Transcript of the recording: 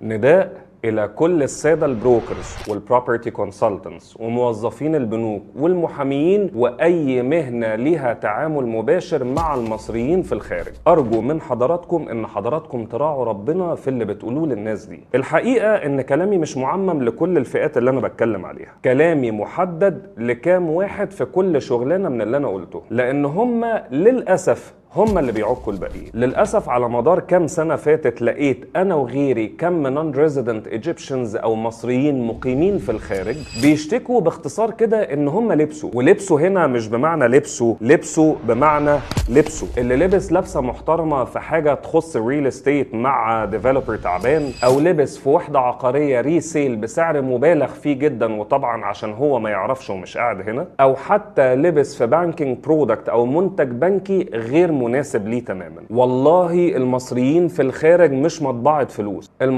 نداء الى كل السادة ال brokers وال property consultants وموظفين البنوك والمحاميين واي مهنة ليها تعامل مباشر مع المصريين في الخارج، ارجو من حضراتكم ان حضراتكم تراعوا ربنا في اللي بتقولوه للناس دي. الحقيقة ان كلامي مش معمم لكل الفئات اللي انا بتكلم عليها، كلامي محدد لكام واحد في كل شغلانة من اللي انا قلته، لان هم للاسف هم اللي بيعكوا الباقيين. للاسف على مدار كام سنة فاتت لقيت انا وغيري كم non-resident Egyptians او مصريين مقيمين في الخارج بيشتكوا باختصار كده ان هم لبسوا، ولبسوا هنا مش بمعنى لبسوا، لبسوا بمعنى لبسوا. اللي لبس لبسه محترمه في حاجة تخص ال real estate مع developer تعبان، او لبس في وحده عقارية resale بسعر مبالغ فيه جدا وطبعا عشان هو ما يعرفش ومش قاعد هنا، او حتى لبس في banking product او منتج بنكي غير مناسب ليه تماما. والله المصريين في الخارج مش مطبعة فلوس. المصريين